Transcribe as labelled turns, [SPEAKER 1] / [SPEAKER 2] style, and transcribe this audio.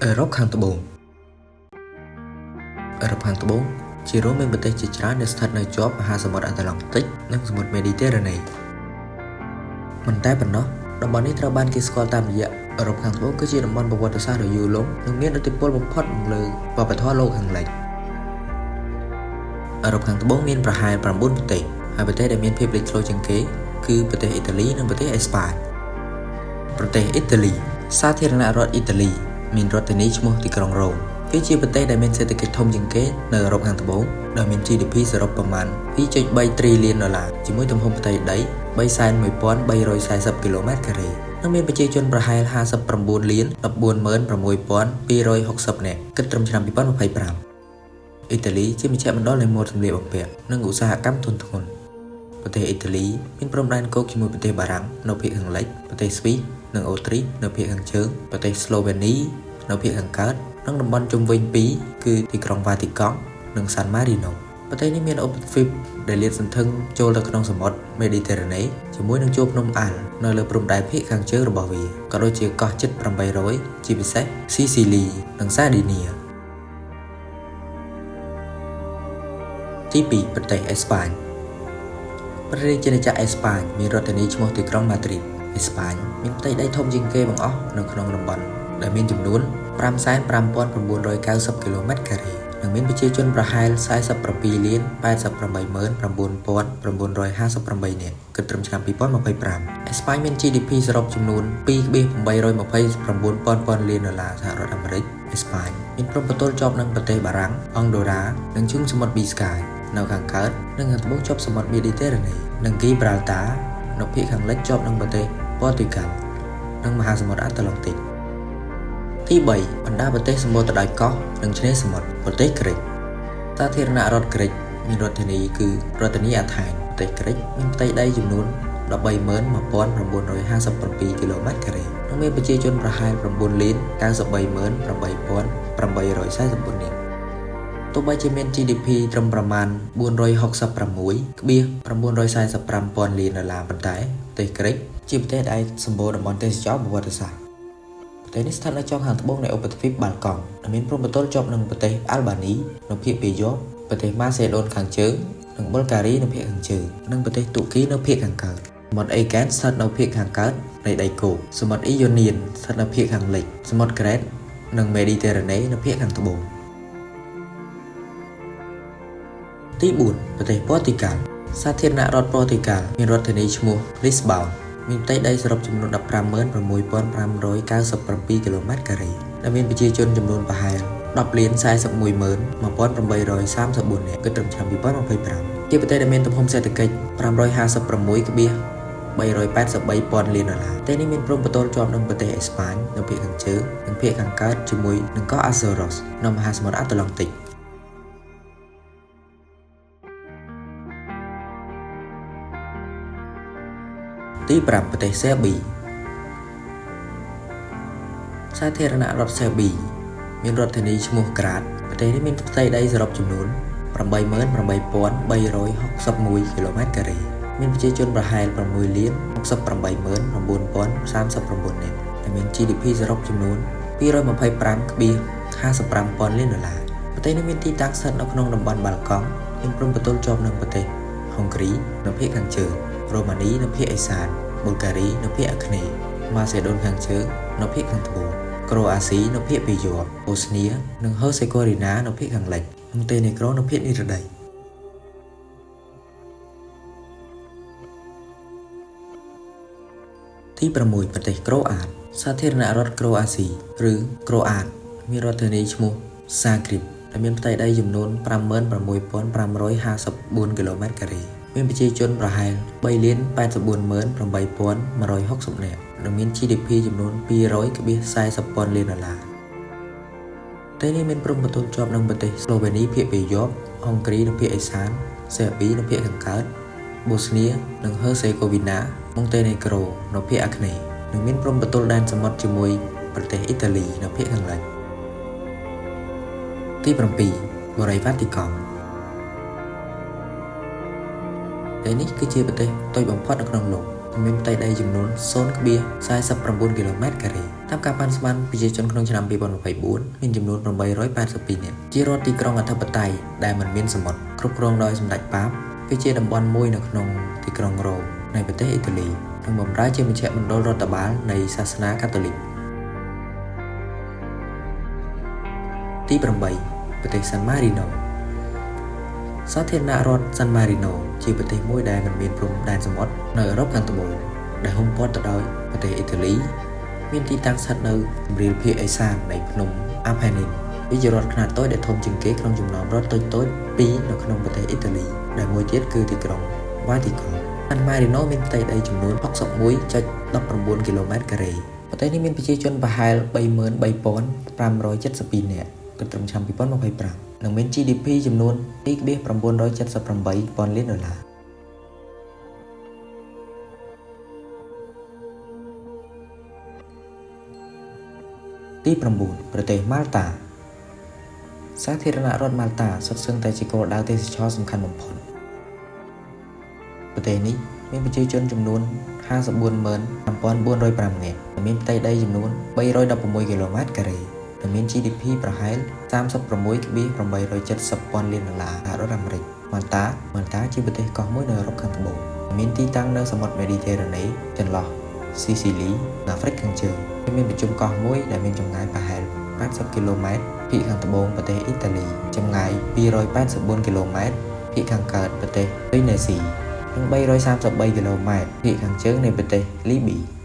[SPEAKER 1] អឺរ៉ុបខាងត្បូងអឺរ៉ុបខាងត្បូងជារួមមានប្រទេសជាច្រើនដែលស្ថិតនៅជាប់មហាសមុទ្រអាត្លង់ទិកនិងសមុទ្រមេឌីទែរ៉ាណេមិនតែប៉ុណ្ណោះតំបន់នេះត្រូវបានគេស្គាល់តាមរយៈអឺរ៉ុបខាងត្បូងគឺជាតំបន់ប្រវត្តិសាស្ត្រដ៏យូរលង់និងមានឥទ្ធិពលបំផុតមកលើវប្បធម៌លោកខាងលិចអឺរ៉ុបខាងត្បូងមានប្រហែល9ប្រទេសហើយប្រទេសដែលមានភាពលេចធ្លោជាងគេគឺប្រទេសអ៊ីតាលីនិងប្រទេសអេស្ប៉ាញប្រទេសអ៊ីតាលីសាធារណរដ្ឋអ៊ីតាលីមានរដ្ឋធានីឈ្មោះទីក្រុងរ៉ូមវាជាប្រទេសដែលមានសេដ្ឋកិច្ចធំជាងគេនៅអឺរ៉ុបខាងត្បូងដោយមាន GDP សរុបប្រមាណ2.3 trillion ដុល្លារជាមួយទំហំផ្ទៃដី301,340គីឡូម៉ែត្រការ៉េនិងមានប្រជាជនប្រហែល59លាន146,260នាក់គិតត្រឹមឆ្នាំ2025អ៊ីតាលីជាមជ្ឈមណ្ឌលនៃម៉ូដសម្លៀកបំពាក់និងឧស្សាហកម្មធុនធ្ងន់ប្រទេសអ៊ីតាលីមានព្រំដែនគោកជាមួយប្រទេសបារាំងនៅភាគខាងលិចប្រទេសស្វីសនិងអូទ្រីសនៅភាគខាងជើងប្រទេសស្លូវេនីនៅភាគខាងកើតនិងតំបន់ជុំវិញពីរគឺទីក្រុងវ៉ាទីកង់និងសាន់ម៉ារីណូប្រទេសនេះមានឧបទ្វីបដែលលាតសន្ធឹងចូលទៅក្នុងសមុទ្រមេឌីទែរ៉ាណេជាមួយនឹងជួរភ្នំអាល់នៅលើព្រំដែនភាគខាងជើងរបស់វាក៏ដូចជាកោះជិត800ជាពិសេសស៊ីស៊ីលីនិងសាឌីនីទី2ប្រទេសអេស្ប៉ាញព្រះរាជាណាចក្រអេស្ប៉ាញមានរដ្ឋធានីឈ្មោះទីក្រុងម៉ាឌ្រីតអេស្ប៉ាញមានផ្ទៃដីធំជាងគេបង្អស់នៅក្នុងតំបន់ដែលមានចំនួន505,990គីឡូម៉ែត្រការ៉េនិងមានប្រជាជនប្រហែល47លាន88,958នាក់គិតត្រឹមឆ្នាំ2025អេស្ប៉ាញមាន GDP សរុបចំនួន2.829ពាន់ពាន់លានដុល្លារសហរដ្ឋអាមេរិកអេស្ប៉ាញមានព្រំប្រទល់ជាប់នឹងប្រទេសបារាំងអង់ដូរ៉ានិងឈូងសមុទ្រប៊ីស្កាយនៅខាងកើតនិងខាងត្បូងជាប់សមុទ្រមេឌីទែរ៉ាណេនិងគីប្រាល់តានៅភាគខាងលិចជាប់នឹងប្រទេសព័រទុយហ្គាល់និងមហាសមុទ្រអាត្លង់ទិកទី3បណ្ដាប្រទេសសម្បូរទៅដោយកោះនិងឆ្នេរសមុទ្រប្រទេសក្រិចសាធារណរដ្ឋក្រិចមានរដ្ឋធានីគឺរដ្ឋធានីអាថែនប្រទេសក្រិចមានផ្ទៃដីចំនួន131,957គីឡូម៉ែត្រការ៉េនិងមានប្រជាជនប្រហែល9លាន938,844នាក់ទោះបីជាមាន GDP ត្រឹមប្រមាណ466.945ពាន់លានដុល្លារប៉ុន្តែប្រទេសក្រិចជាប្រទេសដែលសម្បូរតំបន់ទេសចរប្រវត្តិសាស្ត្រប្រទេសនេះស្ថិតនៅចុងខាងត្បូងនៃឧបទ្វីបបាល់កង់ដែលមានព្រំប្រទល់ជាប់នឹងប្រទេសអាល់បានីនៅភាគពាយ័ព្យប្រទេសម៉ាសេដូនខាងជើងនិងប៊ុលហ្គារីនៅភាគខាងជើងនិងប្រទេសទូគីនៅភាគខាងកើតសមុទ្រអេហ្កែនស្ថិតនៅភាគខាងកើតនៃដីគោកសមុទ្រអ៊ីយ៉ូនៀនស្ថិតនៅភាគខាងលិចសមុទ្រក្រេតនិងមេឌីទែរ៉ាណេនៅភាគខាងត្បូងទី4ប្រទេសព័រទុយហ្គាល់សាធារណរដ្ឋព័រទុយហ្គាល់មានរដ្ឋធានីឈ្មោះលីស្បោនមានផ្ទៃដីសរុបចំនួន156,597គីឡូម៉ែត្រការ៉េដែលមានប្រជាជនចំនួនប្រហែល10លាន411,834នាក់គិតត្រឹមឆ្នាំ2025ជាប្រទេសដែលមានទំហំសេដ្ឋកិច្ច556.383ពាន់លានដុល្លារប្រទេសនេះមានព្រំប្រទល់ជាប់នឹងប្រទេសអេស្ប៉ាញនៅភាគខាងជើងនិងភាគខាងកើតជាមួយនឹងកោះអាសូរ៉ូសនៅមហាសមុទ្រអាត្លង់ទិកទី5ប្រទេសសេប៊ីសាធារណរដ្ឋសេប៊ីមានរដ្ឋធានីឈ្មោះក្រាតប្រទេសនេះមានផ្ទៃដីសរុបចំនួន88,361គីឡូម៉ែត្រការ៉េមានប្រជាជនប្រហែល6លាន689,039នាក់ដែលមាន GDP សរុបចំនួន225.55ពាន់លានដុល្លារប្រទេសនេះមានទីតាំងស្ថិតនៅក្នុងតំបន់បាល់កង់មានព្រំប្រទល់ជាប់នឹងប្រទេសហុងគ្រីនៅភាគខាងជើងរូម៉ានីនៅភាគឦសានប៊ុលហ្គារីនៅភាគអាគ្នេយ៍ម៉ាសេដូនខាងជើងនៅភាគខាងត្បូងក្រូអាស៊ីនៅភាគពាយ័ព្យបូស្នីនិងហឺសេកូរីណានៅភាគខាងលិចម៉ុងតេនេក្រូនៅភាគនិរតីទី6ប្រទេសក្រូអាតសាធារណរដ្ឋក្រូអាស៊ីឬក្រូអាតមានរដ្ឋធានីឈ្មោះសាគ្រីបដែលមានផ្ទៃដីចំនួន56,554គីឡូម៉ែត្រការ៉េមានប្រជាជនប្រហែល3លាន848,160នាក់និងមាន GDP ចំនួន200.40ពាន់លានដុល្លារប្រទេសនេះមានព្រំប្រទល់ជាប់នឹងប្រទេសស្លូវេនីភាគពាយ័ព្យហុងគ្រីនៅភាគឦសានសេប៊ីនៅភាគខាងកើតបូស្នីនិងហឺសេកូវីណាម៉ុងតេនេក្រូនៅភាគអាគ្នេយ៍និងមានព្រំប្រទល់ដែនសមុទ្រជាមួយប្រទេសអ៊ីតាលីនៅភាគខាងលិចទី7បូរីវ៉ាទីកង់ប្រទេសនេះគឺជាប្រទេសតូចបំផុតនៅក្នុងលោក និងមានផ្ទៃដីចំនួន0.49គីឡូម៉ែត្រការ៉េតាមការប៉ាន់ស្មានប្រជាជនក្នុងឆ្នាំ2024មានចំនួន882នាក់ជារដ្ឋទីក្រុងអធិបតេយ្យដែលមិនមានសមុទ្រគ្រប់គ្រងដោយសម្ដេចប៉ាបវាជាតំបន់មួយនៅក្នុងទីក្រុងរ៉ូមនៃប្រទេសអ៊ីតាលីនិងបម្រើជាមជ្ឈមណ្ឌលរដ្ឋបាលនៃសាសនាកាតូលិកទី8ប្រទេសសាន់ម៉ារីណូសាធារណរដ្ឋសាន់ម៉ារីណូជាប្រទេសមួយដែលមិនមានព្រំដែនសមុទ្រនៅអឺរ៉ុបខាងត្បូងដែលហ៊ុមព័ទ្ធទៅដោយប្រទេសអ៊ីតាលីមានទីតាំងស្ថិតនៅគម្រាលភាគឦសាននៃភ្នំអាផេនីនវាជារដ្ឋខ្នាតតូចដែលធំជាងគេក្នុងចំណោមរដ្ឋតូចៗពីរនៅក្នុងប្រទេសអ៊ីតាលីដែលមួយទៀតគឺទីក្រុងវ៉ាទីកង់សាន់ម៉ារីណូមានផ្ទៃដីចំនួន61.19គីឡូម៉ែត្រការ៉េប្រទេសនេះមានប្រជាជនប្រហែល33,572នាក់គិតត្រឹមឆ្នាំ2025និងមាន GDP ចំនួន2.978ពាន់លានដុល្លារទី9ប្រទេសម៉ាល់តាសាធារណរដ្ឋម៉ាល់តាសុទ្ធសឹងតែជាគោលដៅទេសចរណ៍សំខាន់បំផុតប្រទេសនេះមានប្រជាជនចំនួន545,405នាក់និងមានផ្ទៃដីចំនួន316គីឡូម៉ែត្រការ៉េនិងមាន GDP ប្រហែល36.870ពាន់លានដុល្លារសហរដ្ឋអាមេរិកម៉ាល់តាម៉ាល់តាជាប្រទេសកោះមួយនៅអឺរ៉ុបខាងត្បូងមានទីតាំងនៅសមុទ្រមេឌីទែរ៉ាណេចន្លោះស៊ីស៊ីលីនិងអាហ្វ្រិកខាងជើងវាមានប្រជុំកោះមួយដែលមានចម្ងាយប្រហែល80គីឡូម៉ែត្រភាគខាងត្បូងប្រទេសអ៊ីតាលីចម្ងាយ284គីឡូម៉ែត្រភាគខាងកើតប្រទេសទុយនេស៊ីនិង333គីឡូម៉ែត្រភាគខាងជើងនៃប្រទេសលីប៊ី។